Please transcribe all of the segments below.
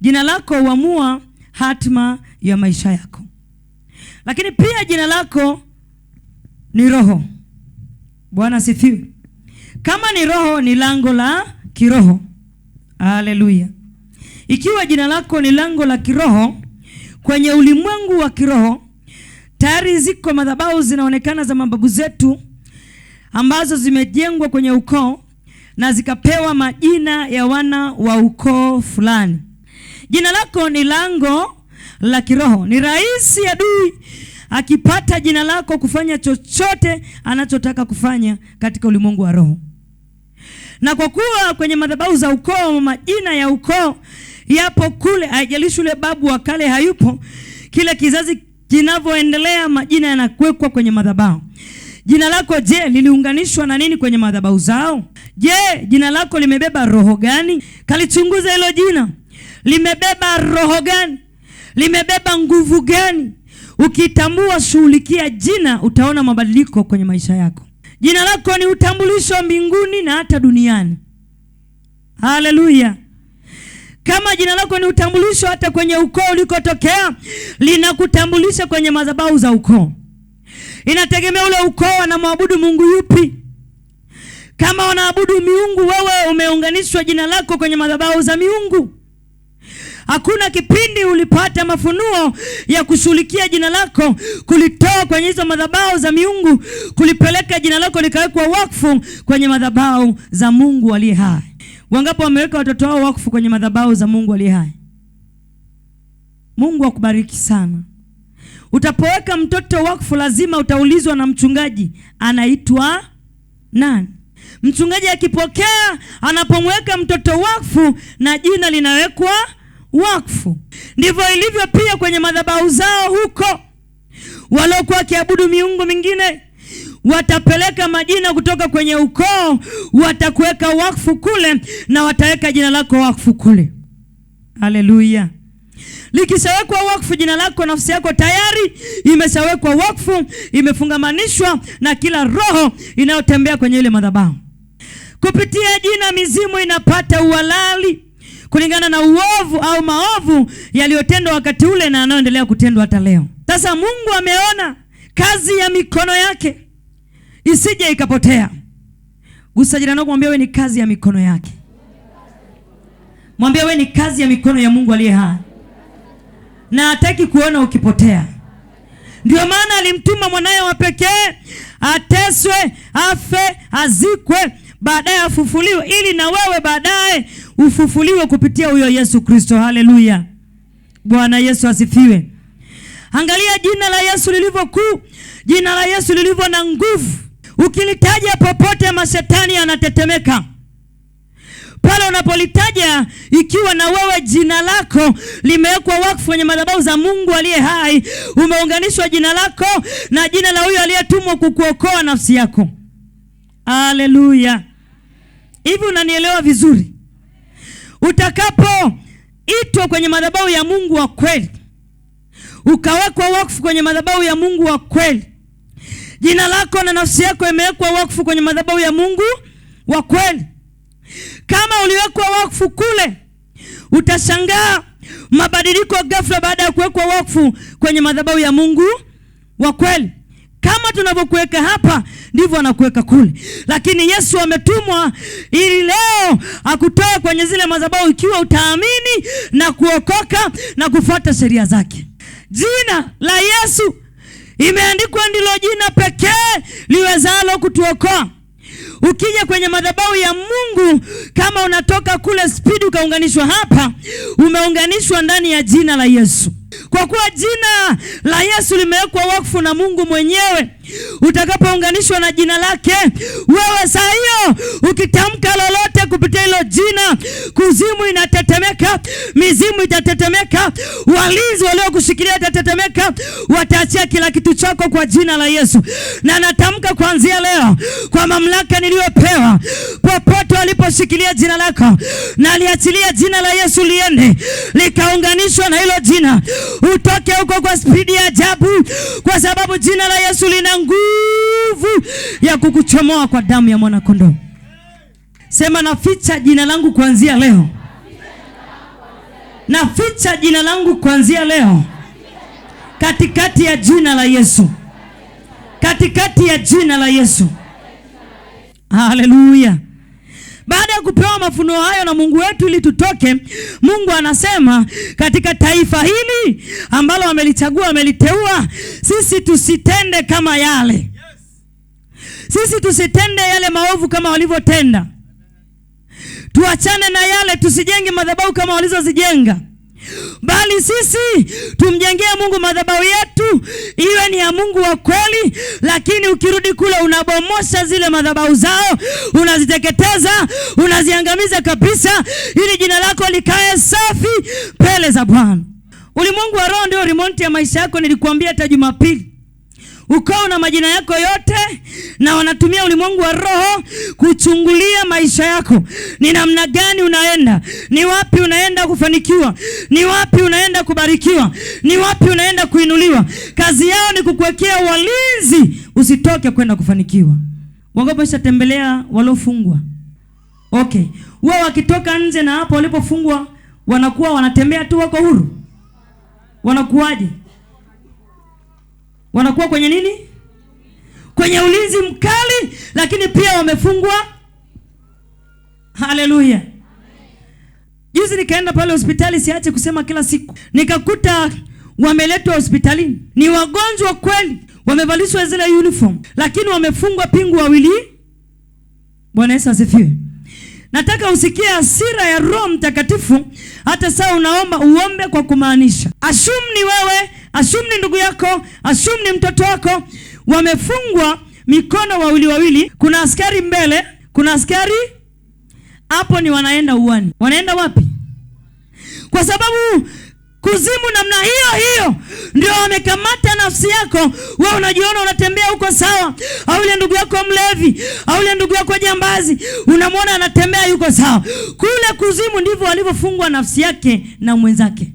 Jina lako huamua hatma ya maisha yako. Lakini pia jina lako ni roho. Bwana asifiwe. Kama ni roho, ni lango la kiroho. Haleluya. Ikiwa jina lako ni lango la kiroho, kwenye ulimwengu wa kiroho tayari ziko madhabahu zinaonekana za mababu zetu ambazo zimejengwa kwenye ukoo na zikapewa majina ya wana wa ukoo fulani. Jina lako ni lango la kiroho. Ni rahisi adui akipata jina lako kufanya chochote anachotaka kufanya katika ulimwengu wa roho. Na kwa kuwa kwenye madhabahu za ukoo, majina ya ukoo yapo kule, haijalishi ule babu wa kale hayupo, kila kizazi kinavyoendelea majina yanakuwekwa kwenye madhabahu. Jina lako je, liliunganishwa na nini kwenye madhabahu zao? Je, jina lako limebeba roho gani? Kalichunguza hilo jina. Limebeba roho gani? Limebeba nguvu gani? Ukitambua, shughulikia jina, utaona mabadiliko kwenye maisha yako. Jina lako ni utambulisho mbinguni na hata duniani. Haleluya. Kama jina lako ni utambulisho hata kwenye ukoo ulikotokea, linakutambulisha kwenye madhabahu za ukoo. Inategemea ule ukoo wanamwabudu Mungu yupi. Kama wanaabudu miungu, wewe umeunganishwa jina lako kwenye madhabahu za miungu. Hakuna kipindi ulipata mafunuo ya kushughulikia jina lako, kulitoa kwenye hizo madhabahu za miungu, kulipeleka jina lako likawekwa wakfu kwenye madhabahu za Mungu aliye hai. Wangapi wameweka watoto wao wakfu kwenye madhabahu za Mungu aliye hai? Mungu akubariki sana. Utapoweka mtoto wakfu lazima utaulizwa na mchungaji, anaitwa nani? Mchungaji akipokea, anapomweka mtoto wakfu na jina linawekwa wakfu. Ndivyo ilivyo pia kwenye madhabahu zao huko. Waliokuwa wakiabudu miungu mingine watapeleka majina kutoka kwenye ukoo, watakuweka wakfu kule na wataweka jina lako wakfu kule. Haleluya. Likishawekwa wakfu jina lako, nafsi yako tayari imeshawekwa wakfu, imefungamanishwa na kila roho inayotembea kwenye ile madhabahu. Kupitia jina mizimu inapata uhalali kulingana na uovu au maovu yaliyotendwa wakati ule na yanayoendelea kutendwa hata leo. Sasa Mungu ameona kazi ya mikono yake isije ikapotea. Gusa jirani yako, mwambie wewe ni kazi ya mikono yake. Mwambie wewe ni kazi ya mikono ya Mungu aliye hai, na hataki kuona ukipotea. Ndio maana alimtuma mwanae wa pekee ateswe, afe, azikwe, baadaye afufuliwe, ili na wewe baadaye ufufuliwe kupitia huyo Yesu Kristo. Haleluya. Bwana Yesu asifiwe. Angalia jina la Yesu lilivyo kuu, jina la Yesu lilivyo na nguvu. Ukilitaja popote mashetani yanatetemeka. Pale unapolitaja, ikiwa na wewe jina lako limewekwa wakfu kwenye madhabahu za Mungu aliye hai, umeunganishwa jina lako na jina la huyo aliyetumwa kukuokoa nafsi yako. Haleluya. Hivi unanielewa vizuri? Utakapoitwa kwenye madhabahu ya Mungu wa kweli, ukawekwa wakfu kwenye madhabahu ya Mungu wa kweli, jina lako na nafsi yako imewekwa wakfu kwenye madhabahu ya Mungu wa kweli. Kama uliwekwa wakfu kule, utashangaa mabadiliko ghafla baada ya kuwekwa wakfu kwenye madhabahu ya Mungu wa kweli. Kama tunavyokuweka hapa ndivyo anakuweka kule. Lakini Yesu ametumwa ili leo akutoe kwenye zile madhabahu ikiwa utaamini na kuokoka na kufuata sheria zake. Jina la Yesu imeandikwa ndilo jina pekee liwezalo kutuokoa. Ukija kwenye madhabahu ya Mungu, kama unatoka kule spidi ukaunganishwa hapa, umeunganishwa ndani ya jina la Yesu. Kwa kuwa jina la Yesu limewekwa wakfu na Mungu mwenyewe, utakapounganishwa na jina lake, wewe saa hiyo ukitamka lolote kupitia hilo jina, kuzimu inatetemeka, mizimu itatetemeka, walinzi waliokushikilia itatetemeka, wataachia kila kitu chako kwa jina la Yesu. Na natamka kuanzia leo kwa mamlaka niliyopewa, popote waliposhikilia jina lako, na liachilia jina la Yesu liende likaunganishwa na hilo jina, utoke huko kwa spidi ya ajabu, kwa sababu jina la Yesu lina nguvu ya kukuchomoa kwa damu ya mwana kondoo. Sema, naficha jina langu kuanzia leo Naficha jina langu kuanzia leo katikati ya jina la Yesu. Katikati ya jina la Yesu. Haleluya. Baada ya kupewa mafunuo hayo na Mungu wetu ili tutoke, Mungu anasema katika taifa hili ambalo amelichagua, ameliteua, sisi tusitende kama yale. Sisi tusitende yale maovu kama walivyotenda. Tuachane na yale, tusijenge madhabahu kama walizozijenga. Bali sisi tumjengee Mungu madhabahu yetu iwe ni ya Mungu wa kweli. Lakini ukirudi kule unabomosha zile madhabahu zao, unaziteketeza, unaziangamiza kabisa, ili jina lako likae safi mbele za Bwana. Ulimwengu wa roho ndio remote ya maisha yako. Nilikuambia hata Jumapili. Ukoo na majina yako yote, na wanatumia ulimwengu wa roho kuchungulia maisha yako. Ni namna gani unaenda? Ni wapi unaenda kufanikiwa? Ni wapi unaenda kubarikiwa? Ni wapi unaenda kuinuliwa? Kazi yao ni kukuwekea walinzi usitoke kwenda kufanikiwa. Wangapi washatembelea waliofungwa? Okay. Wao wakitoka nje na hapo walipofungwa wanakuwa wanatembea tu, wako huru? Wanakuwaje? Wanakuwa kwenye nini? Kwenye ulinzi mkali, lakini pia wamefungwa. Haleluya. Juzi nikaenda pale hospitali, siache kusema kila siku. Nikakuta wameletwa hospitalini. Ni wagonjwa kweli, wamevalishwa zile uniform, lakini wamefungwa pingu wawili. Bwana Yesu asifiwe. Nataka usikie hasira ya Roho Mtakatifu. Hata saa unaomba uombe kwa kumaanisha. Assume ni wewe, assume ni ndugu yako, assume ni mtoto wako. Wamefungwa mikono wawili wawili. Kuna askari mbele, kuna askari hapo, ni wanaenda uani. Wanaenda wapi? Kwa sababu kuzimu namna hiyo hiyo ndio wamekamata nafsi yako. Wewe unajiona unatembea huko sawa, au ile ndugu yako mlevi, au ile ndugu yako jambazi, unamwona anatembea yuko sawa. Kule kuzimu ndivyo walivyofungwa nafsi yake na mwenzake.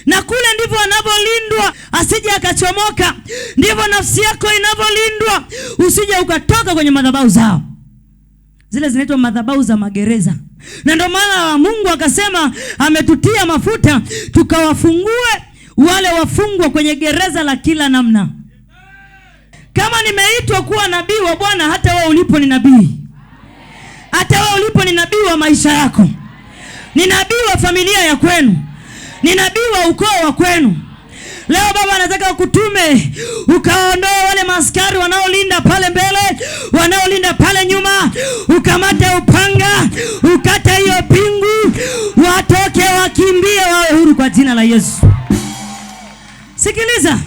Na kule ndivyo anavyolindwa asije akachomoka. Ndivyo nafsi yako inavyolindwa usije ukatoka kwenye madhabahu zao. Zile zinaitwa madhabahu za magereza. Na ndio maana Mungu akasema ametutia mafuta tukawafungue wale wafungwa kwenye gereza la kila namna. Kama nimeitwa kuwa nabii wa Bwana, hata wewe ulipo ni nabii. Hata wewe ulipo ni nabii wa maisha yako. Ni nabii wa familia ya kwenu. Ni nabii wa ukoo wa kwenu. Leo Baba anataka kutume ukaondoe wale maskari wanaolinda pale mbele, wanaolinda pale nyuma, ukamate upanga, ukate hiyo pingu, watoke wakimbie, wawe huru kwa jina la Yesu. Sikiliza,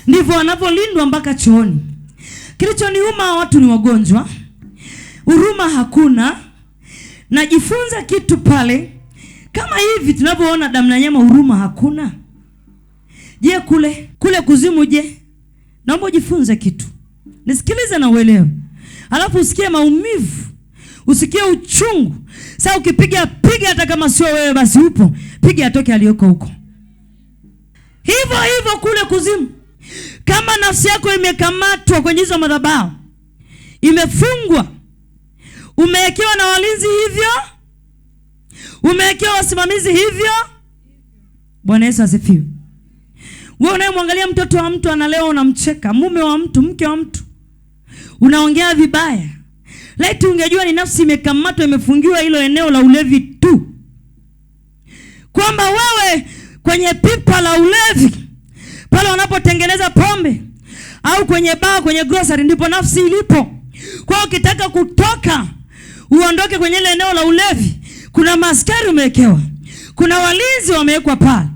ndivyo wanavyolindwa mpaka chooni. Kilichoniuma, watu ni wagonjwa, huruma hakuna. Najifunza kitu pale, kama hivi tunavyoona damu na nyama, huruma hakuna. Je, kule kuzimu je? Naomba ujifunze kitu. Nisikilize na uelewe. Alafu usikie maumivu, usikie uchungu. Sasa ukipiga piga, hata kama sio wewe basi upo, piga atoke aliyoko huko. Hivyo hivyo kule kuzimu. Kama nafsi yako imekamatwa kwenye hizo madhabahu, imefungwa, umewekewa na walinzi hivyo, umewekewa wasimamizi hivyo. Bwana Yesu asifiwe. Wewe unayemwangalia mtoto wa mtu analewa unamcheka, mume wa mtu, mke wa mtu, unaongea vibaya. Laiti ungejua ni nafsi imekamatwa, imefungiwa hilo eneo la ulevi tu. Kwamba wewe kwenye pipa la ulevi, pale wanapotengeneza pombe, au kwenye bar, kwenye grocery, ndipo nafsi ilipo. Kwa hiyo ukitaka kutoka, uondoke kwenye ile eneo la ulevi, kuna maskari umewekewa, kuna walinzi wamewekwa pale.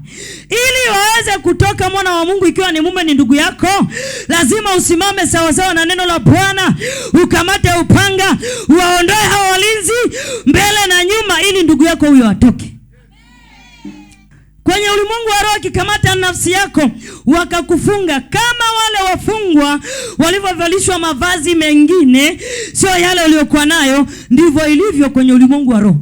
Ili waweze kutoka, mwana wa Mungu, ikiwa ni mume ni ndugu yako, lazima usimame sawa sawa na neno la Bwana, ukamate upanga, uwaondoe hao walinzi mbele na nyuma, ili ndugu yako huyo atoke. Kwenye ulimwengu wa roho kikamata nafsi yako wakakufunga kama wale wafungwa walivyovalishwa mavazi mengine, sio yale waliokuwa nayo, ndivyo ilivyo kwenye ulimwengu wa roho.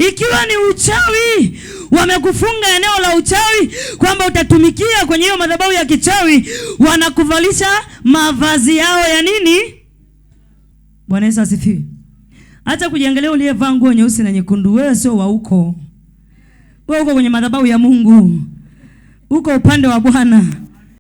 Ikiwa ni uchawi, wamekufunga eneo la uchawi kwamba utatumikia kwenye hiyo madhabahu ya kichawi, wanakuvalisha mavazi yao ya nini? Bwana Yesu asifiwe. Acha kujiangalia uliyevaa nguo nyeusi na nyekundu, wewe sio wa huko. Wewe uko kwenye madhabahu ya Mungu, uko upande wa Bwana.